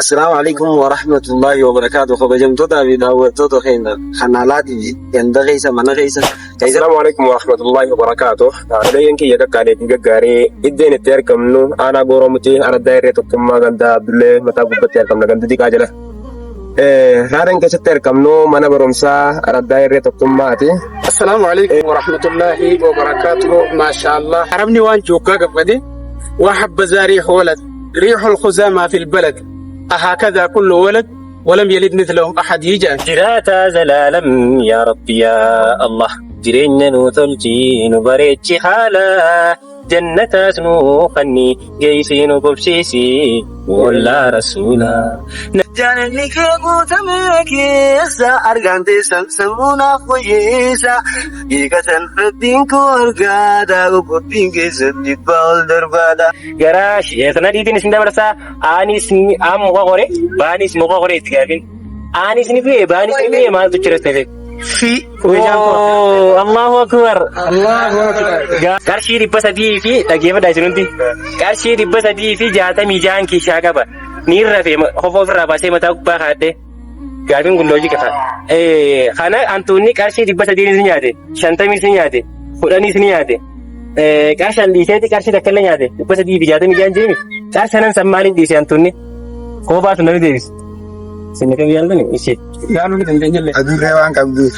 Assalaamu alaikum wa rahmatullahi wa barakaatu. Kabajamtootaa fi daawwattoota keenya kan alaatii fi ganda keessa mana keessa keessa Assalaamu alaikum wa rahmatullahi wa barakaatuh. Obboleeyyan kiyya qaqqaalee fi gaggaarii iddeen itti argamnu aanaa Gooroo Mucii araddaa irree tokkummaa ganda Abdullee mataa gubbatti argamna ganda diqaa jala. Raadaan keessatti argamnu mana barumsaa araddaa irree tokkummaati. Assalaamu alaikum warahmatullaahi wabarakaatuhu. Maasha Allah. Arabni waan jooggaa gabbade waa habbaza riixu walad riixu lkhuzamaa fi lbalad ahaakadaa kullu walad walam yalid mithlahum ahad yijaan. Jiraataa zalaalam yaa Rabbi yaa Allah jireenya nu tolchi nu bareechi haala jannataas nu kanni geessii nu qubsiisi wollaa rasuula. Jaalalli kee guutamee keessa argaan teessan sammuu naaf wayyeessa. Hiikatan rabbiin koo argaadha qoqqobbiin keessan dhibbaa ol darbaadha. Gara sheekh Nadhiitiin isin dabarsa aanis aan muka qore baanis muka qore itti gaafin. Aanis ni bu'e baanis ni bu'e maaltu jira ta'e. Fi Oo Allahu akbar. Allahu akbar. Qarshii 300 fi dhaggeeffadhaa isin hundi. Qarshii 366 kiishaa qaba. Ni rafe kofa ofirraa baasee mataa gubbaa kaadhee. Gaafiin kun loojika kana. Kana antuunni qarshii 300 ni nyaate, 50 ni nyaate, 10 ni nyaate. Qarshan dhiiseeti qarshii takka illee nyaate 366 jeemi. Qarshanan san maaliif dhiise antuunni? Kofa baasu namni deebise. Isin kam yaaltani? Ishee. Yaaluu ni dandeenya illee. Adurree waan qabduuf.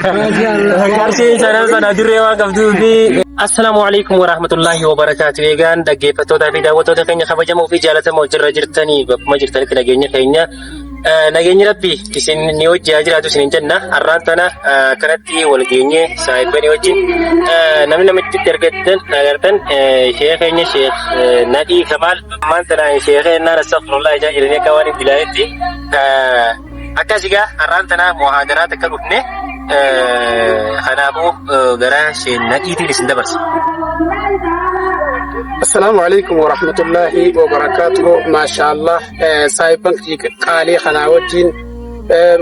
Qarshii shanan sana dirree waan qabduufi. Assalaamu alaikum warahmatullahi wabarakaatu. Egaan dhaggeeffattootaa fi daawwattoota keenya kabajamoo fi jaalatamoo jirra jirtanii bakkuma jirtanitti nageenya keenya. Nageenyi Rabbi isin ni wajji haa jiraatu isin jenna. Har'aan tana kanatti wal geenye saahibbanii wajjin namni namitti argattan agartan sheekh keenya sheekh Nadhii Kamaal ammaan tana sheekh ennaan astaghfirullah jaa jedhanii akka waan hin dilaanetti akkas egaa har'aan tana muhaadaraa takka dhufne kanaafuu gara sheekh Nadhiitiin isin dabarsa. Assalaamu alaikum warahmatullaahi wabarakaatuhu. Maasha Allah. Saahibban qaalii kanaa wajjin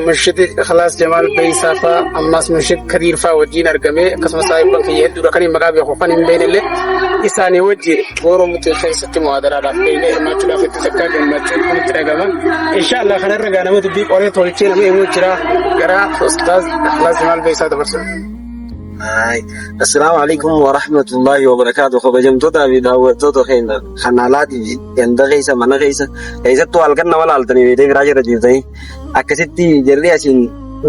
Murshid Ikhlaas Jamaal Beeysaa faa ammas Murshid Kadiir faa wajjin argame akkasumas saahibban kiyya hedduudha kan hin maqaa beeku kan hin beekne illee isaanii wajjin Gooroo Muxii keessatti muhaadaraadhaaf beeknee hirmaachuudhaaf itti takkaa gammachuu itti dhagama. Inshaallah kanarra gaa nama dubbii qoree tolchee nama himuu jira gara Ustaaz Ikhlaas Jamaal Beeysaa dabarsa. Assalaamu alaikum wa rahmatullahi wa barakaatu. Kabajamtootaa fi daawwattoota keenya kan alaatii fi ganda keessa mana keessa keessattuu halkan nama laaltanii beetee biraa jira jirtanii akkasitti jarri asiin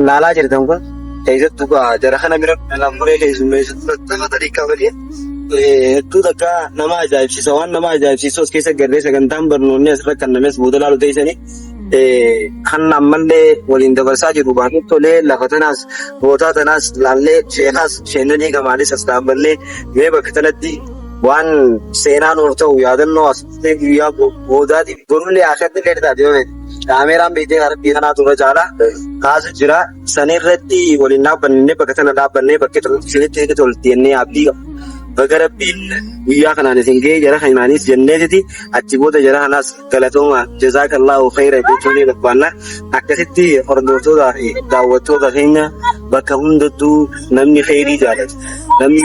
laalaa jirtan kun keessattuu jara kana bira lamburee keessummeessitu lafa tariikaa malee hedduu takka nama ajaa'ibsiisa waan nama ajaa'ibsiisu as keessa garree sagantaan barnoonni asirra kan names booda laalu teessanii kan ammallee waliin dabarsaa jiru baatee tolee lafa tanaas bootaa tanaas laallee sheekaas sheennanii kamaanis as dhaabbannee mee bakka tanatti waan seenaa nuuf ta'u yaadannoo as dhuftee guyyaa boodaatiif borullee akkanatti illee taate yoo feete kaameeraan beektee harbii kanaatu irra caala kaasu jira sanirratti waliin dhaabbannee bakka tana dhaabbannee bakka isinitti tolti jennee abdii qabna. Baga rabbiin guyyaa kanaan isin ga'ee jara kanaanis jenneetiti achi booda jara kanaas Galatooma jazaakallaahu khayran jechuun ni barbaanna. Akkasitti hordoftootaa fi daawwattoota keenya bakka hundattuu namni khayrii jaalatu namni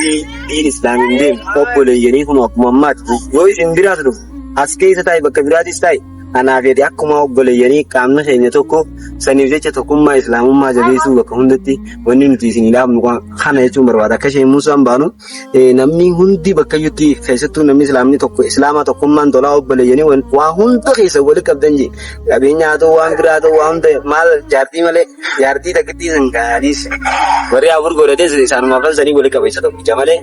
diin islaamiin deemu obboleeyyanii kun akkuma ammaati yoo isin biraas dhufu as keessa taa'e bakka biraatis taa'e anaa fi ati akkuma obboleeyyanii qaamni keenya tokko saniif jecha tokkummaa islaamummaa jabeessuu bakka hundatti wanni nuti isin dhaabnu kana jechuun barbaada. Akka isheen Muusaan baanu Namni hundi bakkayyutti keessattuu namni islaamni tokko islaamaa tokkummaan tolaa obboleeyyanii waa hunda keessa wali qabdan jee qabeenya haa ta'u waan biraa haa ta'u waa hunda maal jaartii malee jaartii takkittii san gaariis warri afur godhates isaanuma afran sanii wali qaba isa tokkicha malee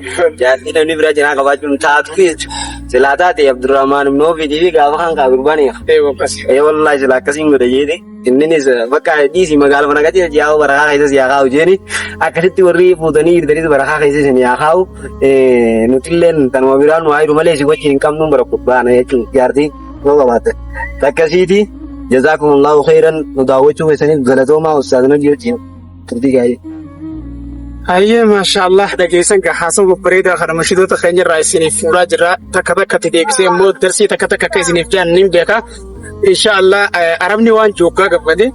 jaartii namni biraa cinaa qabaachuun taatu jechuudha. Silaa taate Abdurrahmaan ibn Awfiitii fi gaafa kan kaa gurbaan ee wallaahi silaa akkasiin godha jeeti. Inninis bakka dhiisi magaaluma nagatti yaa'u barakaa keessa si haa kaa'u jeeni akkasitti warri fuutanii jirtanis barakaa keessa isin haa kaa'u nutilleen tanuma biraan nu haa jiru malee isin wajjin hin qabnu bara baana jechuun jaartii yoo qabaatte. Akkasiiti jazaakumullahu khairan nu daawwachuu keessaniif galatoomaa ustaaz Nagii wajjin turtii gaarii. Hayyee maashaallah dhageessan gaa haasawa babbareedaa kana mashidoota keenya irraa isiniif fuudhaa jirra. Takka takkatti deebisee immoo darsii takka takka akka isiniif jaan nin beeka. Inshaallah arabni waan jooggaa gabbate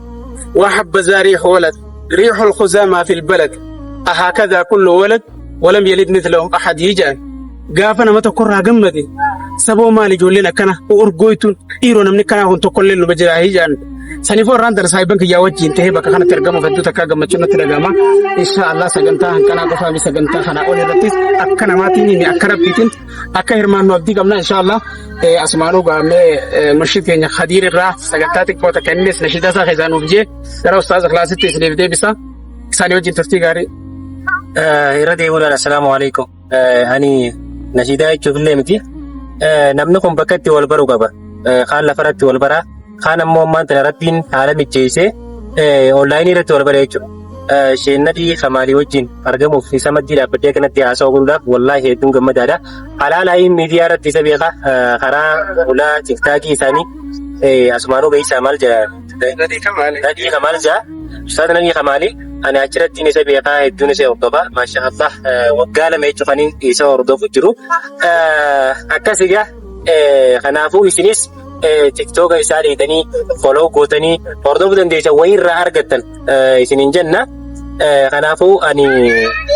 waa habbazaa riixu walad riixu alkhuzaamaa fil balad ahaakadaa kullu walad walam yalid mithlahum ahad jaan. Gaafa nama tokkorraa gammade Saboo maali ijoolleen akkana urgooytuun dhiiroo namni akkanaa kun tokkollee numa jira hijaan. Saniifuu har'aan tana saahiban kiyyaa wajjin ta'ee bakka kanatti argamuuf hedduu takkaa gammachuun natti dhaga'ama. Insha Allah sagantaa hanqanaa qofaa miti sagantaa kanaa ol irrattis akka namaatiin himi akka rabbiitiin akka hirmaannu abdii qabna insha Allah. Asumaanuu gaamee murshid keenya Khadiir irraa sagantaa xiqqoo takka innis nashiidaa isaa keessaa nuuf jee gara ustaaza kilaasitti isiniif deebisa. Isaanii wajjin turtii gaarii. Irra deemuudhaan assalaamu alaikum. Ani nashiidaa jechuuf illee miti. Namni kun bakka itti wal baru qaba. Kaan lafarratti wal bara. Kaan ammoo ammaan tana rabbiin haala mijeessee onlaayinii irratti wal bara jechuudha. Sheennadii Kamaalii wajjin argamuuf isa maddii dhaabbadhee kanatti haasa'uu godhuudhaaf wallaahi hedduun gammadaadha. Halaalaayin miidiyaa irratti isa beeka karaa ulaa tiktaakii isaanii asumaanuu beeksaa maal jedha. Nadii Kamaali. Nadii Kamaal jaa. Ustaaz Nadii Kamaali ani achirrattiin isa beekaa hedduun isa hordofa. Maasha Allah waggaa 2 jechuun kan isa hordofu jiru. Akkas egaa kanaafuu isinis tiktooka isaa dheetanii follow gootanii hordofuu dandeessan wayii irraa argattan isiniin jenna. Kanaafuu ani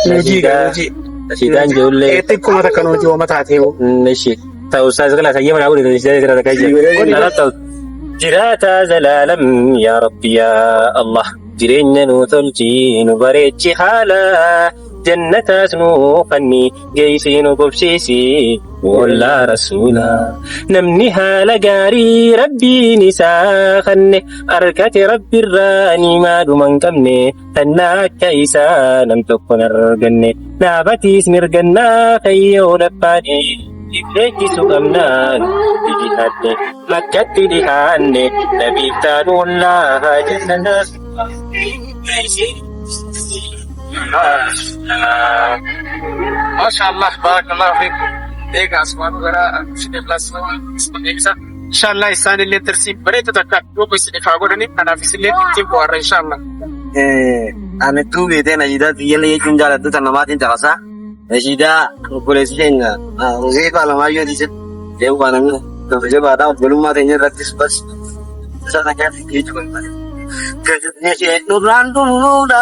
Nuujii gaa nuujii. nashiidaan ijoollee Xiqquma takka nuujii hooma taatee hoo. Ishi. Ta'u ustaaz kala sayyee manaa godhe nashiidaa jira takka jira. Ta'u. Jiraata zalaalam yaa Rabbi yaa Allah. Jireenya nu tolchi nu bareechi haala. Jannataas nu fanni geessi nu qubsiisi. Wallaa rasuula. Namni haala gaarii rabbiin isaa kanne arkate rabbirraa ni maadhuma hin qabne tannaa akka isaa nam tokko hin arganne. Naafatiis mirgannaa kayyoo laffaane leenjisu qabnaan dhihaanne makkatti dhihaanne nabiif taanu wallaaha jannataas. Masha Allah, barakallahu fiikum. Egaa asumaan gara Murshid Ikhlaas deebisa. Inshallah isaan illee tirsii bareedu takka duuba isiniif haa godhani. Kanaaf isillee ittiin bohaarra inshallah. Ani hedduu beetee nashiidaa xiyyeellee jechuun jaaladhu tan namaatiin caqasaa. Nashiidaa obboleessi keenya Huzeefaa Alamaayyoo dhiise deemu baanamni nama jabaadha obbolummaa teenya irrattis bas isa nagaatti jechuu barbaada. Nurraan dhumuudha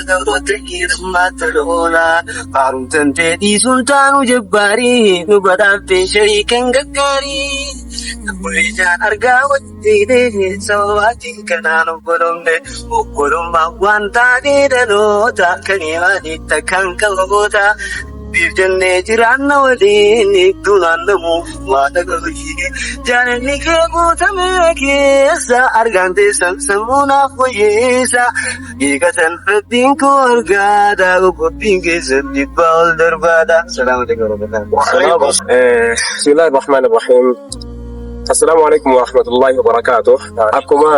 gamoota kiirummaatti lola faarumtan tee dhiisuun taanu jabbaarii nu badhaaftee shariikan gaggaarii obboleessaan argaa wajjin sababaatiin kanaan obbolomne obbolummaa waan taanee dhaloota kan himaanii takkaan qabamoota biif jennee jiraanna waliin dunaan namuu waan dhagahuun jaalalli kee guutamee keessa argaan teessan sammuu naaf wayyeessa hiikatan rabbiin koo argaadha qoqqobbiin keessan dhibbaa ol darbaadha. Salaamu alaikum warahmatullahi. Bismillahi rahmaani rahiim. Assalaamu alaikum warahmatullahi wabarakaatuh. Akkuma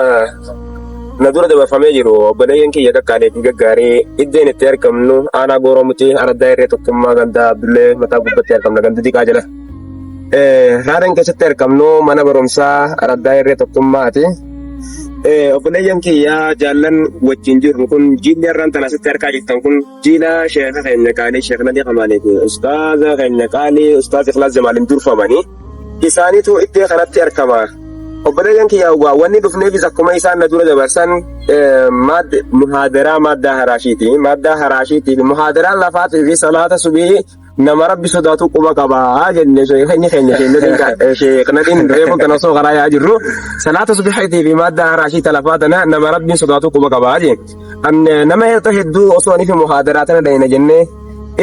na dura dabarfamee jiru obboleeyyan kiyya qaqqaalee fi gaggaarii iddeen itti argamnu aanaa Gooroo Mucii araddaa irree tokkummaa ganda Abdullee mataa gubbatti argamna ganda diqaa jala. Raadaan keessatti argamnu mana barumsaa araddaa irree tokkummaati. Obboleeyyan kiyya jaallan wajjin jirru kun jiilli har'aan tana asitti argaa jirtan kun jiila sheeka keenya qaalii Sheekh Nadii Kamaalii fi ustaaza keenya qaalii ustaaz Ikhlaas Jamaaliin durfamanii isaaniitu iddoo kanatti argama. Obboleeyyan kiyya waa wanni dhufneefis akkuma isaan na dura dabarsan muhaadaraa maaddaa haraashiiti. Maaddaa haraashiitii fi muhaadaraan lafaatii fi salaata subii nama rabbi sodaatu quba qabaa jenne sheekni keenya sheekh Nadiin reefuun tana osoo karaa yaa jirru salaata subiitii fi maaddaa haraashii talafaa tana nama rabbiin sodaatu quba qabaa jenne. Nama hedduu osoo ani fi muhaadaraa tana dhayna jennee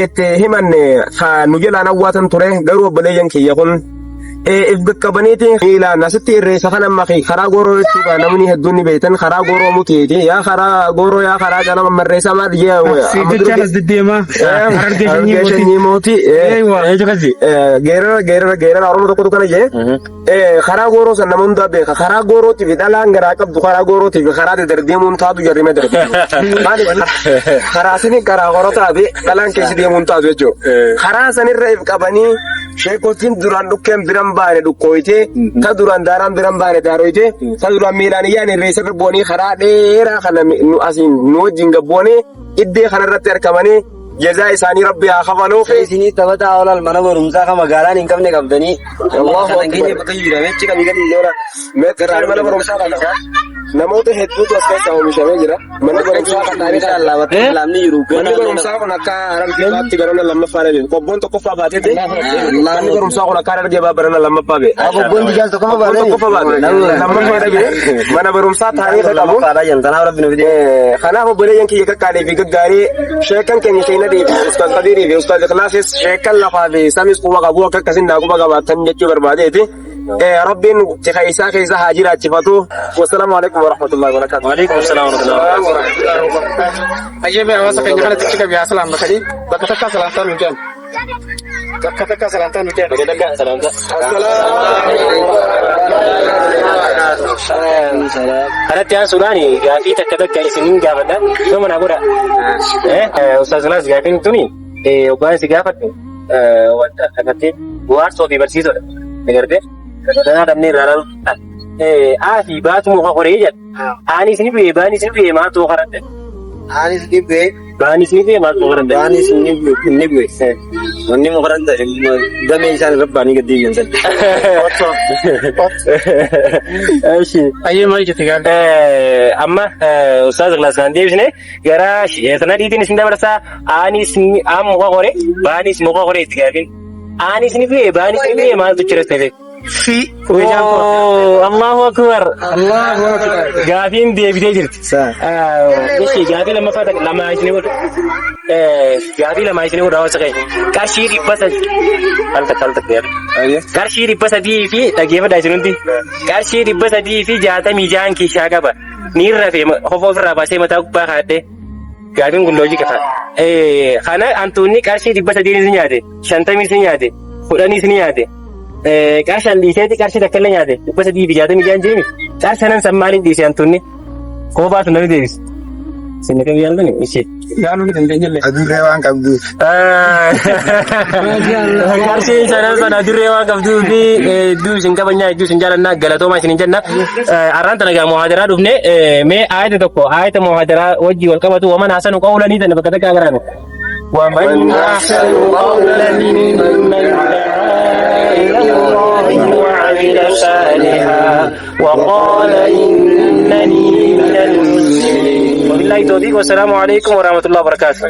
itti himanne nu jalaan awwaatan ture garuu obboleeyyan kiyya kun if qaqqabaniiti miilaan asitti irreessa kana amma karaa gooroo jechuudha namni hedduun ni beektan karaa gooroo mutiiti yaa karaa gooroo yaa karaa ganama marreessaa maal jee Fiigichaan as deddeemaa. Harargee Harargee sanyii mootii. Sanyii mootii geerara geerara geerara Oromoo tokkotu kana jee karaa gooroo san nama hundaa beeka. Karaa goorootii fi dhalaan garaa qabdu karaa goorootii fi karaa deemuun taatu jarrime darbe. Maaliif karaa sani karaa horotaa fi dhalaan keessa deemuun taatu jechuudha. Karaa sanirra if qabanii sheekotiin duraan dhukkeen biran baane dhukkooyitee ta duraan daaraan biran baane daarooyitee ta duraan miilaan iyyaan irreessa irra bu'anii karaa dheeraa kana nu asiin nu wajjin gabbu'anii iddee kanarratti argamanii jazaa isaanii rabbi haa kafaluuf. Isinii taphataa oolan mana barumsaa kan magaalaan hin qabne qabdanii. Allahu Kan Akbar. keenya bakka jiru achi kamii gadi oolan. Meetiraan mana barumsaa kana. Namoota hedduutu as keessaa oomishamee jira. Manni barumsaa kan taarikaa Islaamni jiru. Manni barumsaa kun akka Harargee Bahaatti barana lammaffaa dhabe. Qobboon tokkoffaa baateeti. Manni barumsaa kun akka Harargee Bahaa barana lammaffaa ba'e. Qobboon digaas tokkoffaa Qobboon baate. tokkoffaa baate. Lammaffaa dhabe. Mana barumsaa taariika qabu. Kanaaf rabbi nu fide. Kanaaf obboleeyyan kiyya qaqqaalee fi gaggaarii sheekan keenya Sheenadii fi Ustaaz Qadiirii fi Ustaaz Ikhlaasis sheekan lafaa fi samis quba qabu akka akkasin naa quba qabaatan jechuu barbaadeeti. Rabbiin tika isaa keessa haa jiraachifatu. Wassalaamu alaikum warahmatullahi wabarakatuh. Waalaikum salaam warahmatullahi wabarakatuh. Ayyee mee hawaasa keenya kanatti achi qabi haa salaammatanii bakka takkaa salaamtaa nu jedhan. Bakka takkaa salaamtaa nu jedhan. Bakka takkaa salaamtaa. Kanatti aansuudhaan gaafii takka takka isiniin gaafadha. Yoo naa godha. Ustaaz Ikhlaas, gaafiin tuni hoggaan si gaafadhu wanta akkatti bu'aarsoo fi barsiisodha. Agartee? Danaa dhabnee irraa ilaalu. A fi baatu muka koree jedha. Aanis ni bu'ee, baanis ni bu'ee, maaltu muka radde? Anis ni bu'e. Baanis ni bu'ee, maaltu muka radde? Baanis ni bu'e. Wanni muka radde damee isaan irra baanii gadi deebi'an sana. Eshi. Ayyee, maal jette gaafa? Amma Ustaaz Ikhlaas kan deebisne gara sana dhiitiin isin dabarsaa. Aanis aan muka koree, baanis muka koree itti gaafin. Aanis ni bu'ee, baanis ni bu'ee, maaltu jira ta'e? Fi. Oh, Allahu Akbar. Allahu Akbar. Gaafiin deebitee jirti. Ishi gaafii lammaffaa takka lama isin godhu. Gaafii lama isin godhu hawaasa keenya. Qarshii 300. Al takka, al takka. Qarshii 300 fi, dhaggeeffadhaa isin hundi. Qarshii 366 kiishaa qaba. Ni rafee kofa ofirraa baasee mataa gubbaa kaa'adhee. Gaafiin kun loojika fa'a. Kana hantuunni qarshii 300 ni nyaate, 50 ni nyaate, 10 ni nyaate. Qarshaan dhiiseeti qarshii takka illee nyaate, 366 jeemi. Qarshii sanan san maaliif dhiise hantuunni? Kofa baasu namni deebise. Isin kam yaaltani? Ishee. Yaaluu ni dandeenya illee. Adurree waan qabduuf. Qarshii sanan sana adurree waan qabduu fi hedduu isin kabajnaa, hedduu isin jaalannaa, galatoomaa isin jenna. Arraan tana gaa muhaadaraa dhufne, mee aayata tokko, aayata muhaadaraa wajjii wal qabatu, ومن أحسن قولا tana bakka takka agarame. ومن أحسن قولا ممن دعا إلى الله وعمل صالحا وقال إنني من المسلمين. وبالله التوفيق، والسلام عليكم ورحمة الله وبركاته.